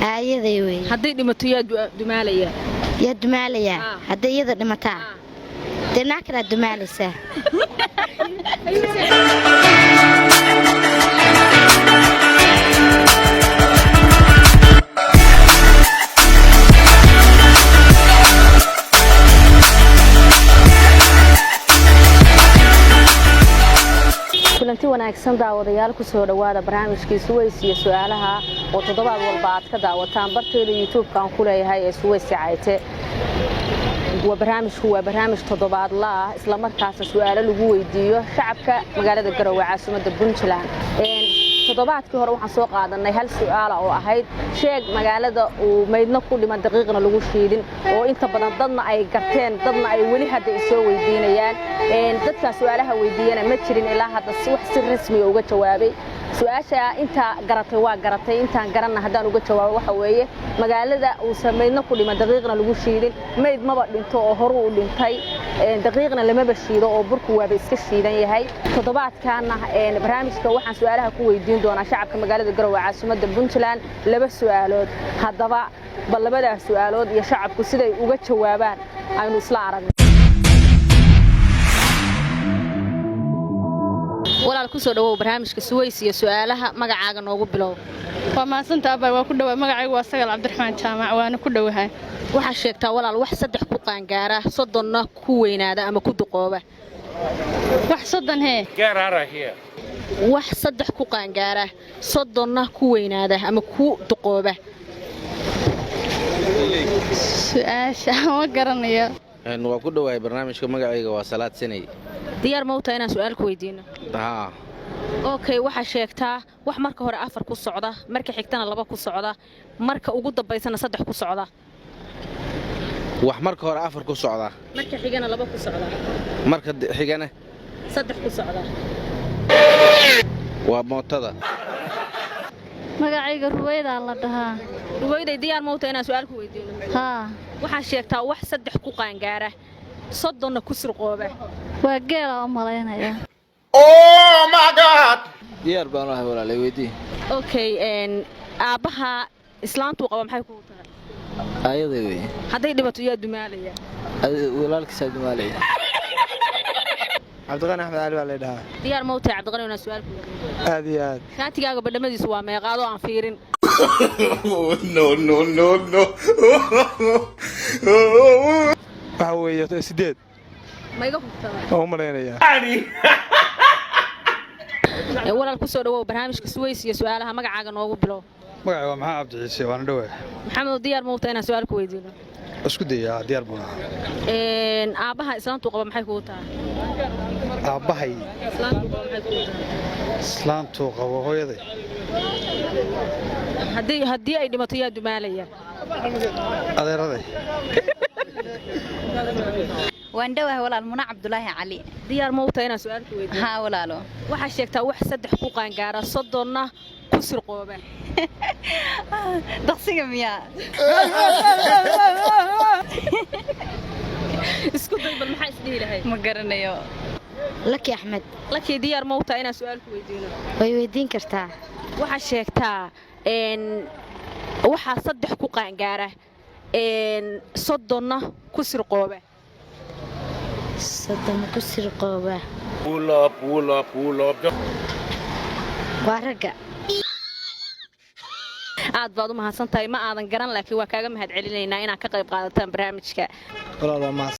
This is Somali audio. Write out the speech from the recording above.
Aayaday wey. Hadday dhimato yaa dumaalaya? Yaa dumaalayaa? Hadday iyada dhimataa, dee naa kalaa dumaalaysaa. Kulanti wanaagsan daawadayaal, kusoo dhowaada barnaamijkii Suweys iyo su-aalaha oo toddobaad walba aad ka daawataan barteeda YouTube-ka aan ku leeyahay ee Suweys Cayte. Waa barnaamijku waa barnaamij toddobaadla ah, islamarkaasna su-aalo lagu weydiiyo shacabka magaalada Garowe, caasimadda Puntland. Toddobaadkii hore waxaan soo qaadanay hal su'aala oo ahayd: sheeg magaalada uu maydna ku dhiman, daqiiqna lagu shiidin, oo inta badan dadna ay garteen, dadna ay weli hadda isoo weydiinayaan. Dadkaan su'aalaha weydiiyana ma jirin ilaa hadda wax si rasmiga uga jawaabay su-aasha. Intaa garatay waa garatay, intaan garanna haddaan uga jawaabo, waxa weeye magaalada uusan maydna ku dhiman, daqiiqna lagu shiidin. Mayd maba dhinto oo horu u dhintay, daqiiqna lamaba shiido oo burku waaba iska shiidan yahay. Toddobaadkaana barnaamijka waxaan su-aalaha ku weydiin doonaa shacabka magaalada Garowe, caasimadda Puntland, laba su'aalood. Haddaba bal labadaas su'aalood iyo shacabku siday uga jawaabaan aynu isla aragno. Walaal, kusoo dhawow barnaamijka Suweys iyo su-aalaha. Magacaaga noogu bilow. Waa mahadsantaa abay, waa ku dhawaa. Magacaygu waa Sagal Cabdiraxmaan Jaamac, waana ku dhowahay. Waxaa sheegtaa walaal, wax 3 ku qaangaara, 30-na ku weynaada ama ku duqooba. Wax 30 hee? Get out of here. Wax 3 ku qaangaara, 30-na ku weynaada ama ku duqooba. Su-aasha ma garanayo. Waa ku dhowahay barnaamijka. Magacayga waa Salaad Sanay. Diyaar ma u tahay inaan su-aal ku weydiino? Haa. Okay, waxaa sheegtaa wax marka hore 4 ku socda, marka xigtana 2 ku socda, marka ugu dambaysana 3 ku socda. Wax marka hore 4 ku socda, marka xigana 2 ku socda, marka xigana 3 ku socda. Waa mootada. Magacayga Ruwaydaa la dhahaa. Ruwayday, diyaar ma u tahay inaan su-aal ku weydiino? Haa. Waxaa sheegtaa wax 3 ku qaangaara, 30-na ku sirqooba. Waa geela u malaynaya. Diyaar baan ahay walaalay, weydii. Okay, aabbaha islaantuu qaba maxay kugu tahay? Ayaday wey. Hadday dhibato yaa dumaalaya? Walaalkiisaa dumaalaya. Cabdiqani Axmed Cali baa la dhahaa. Diyaar ma u tahay, Cabdiqani, inaan su-aal ku weydiino? Aad iyo aad. Shaatigaaga badhamadiisu waa meeqaadoo aan fiirin? No, no, no, no. Waxa weeye 8. Ma iga hubtaa? Waan u malaynayaa. Walaal, kusoo dhawow barnaamijka Suweys iyo su-aalaha. Magacaaga noogu bilow. Magaca waa Maxamed Cabdi Ciise, waana dhowahay. Maxamedow, diyaar ma u tahay inaan su-aal ku weydiino? Isku dayaa, diyaar baan ahaa. Aabbaha islaantuu qaba maxay kugu tahay? Aabbahay islaantuu qaba maxay kugu tahay? Islaantuu qabo, hooyaday. Haddii ay dhimato yaa dumaalaya? Adeeraday. Waan dhowahay walaal, Muna Cabdulaahi Cali. Diyaar ma u tahay inaan su-aal ku weydiino? Haa walaalo. Waxaa sheegtaa wax 3 ku qaangaara, 30-na ku sirqooba. Daqsiga miyaa? Isku day bal, maxaa isdhihi lahayd? Ma garanayo. Laki Axmed. Lakii, diyaar ma u tahay inaan su-aal ku weydiino? Way weydiin kartaa. Waxaa sheegtaa waxaa 3 ku qaangaara, 30-na ku sirqooba. 30 ku sirqooba. Pull up, pull up, pull up. Waa ragga. Aad baad u mahadsan tahay. Ma aadan garan, laakiin waa kaaga mahad celinaynaa inaad ka qayb qaadataan barnaamijka. Walaal, waa mahadsan.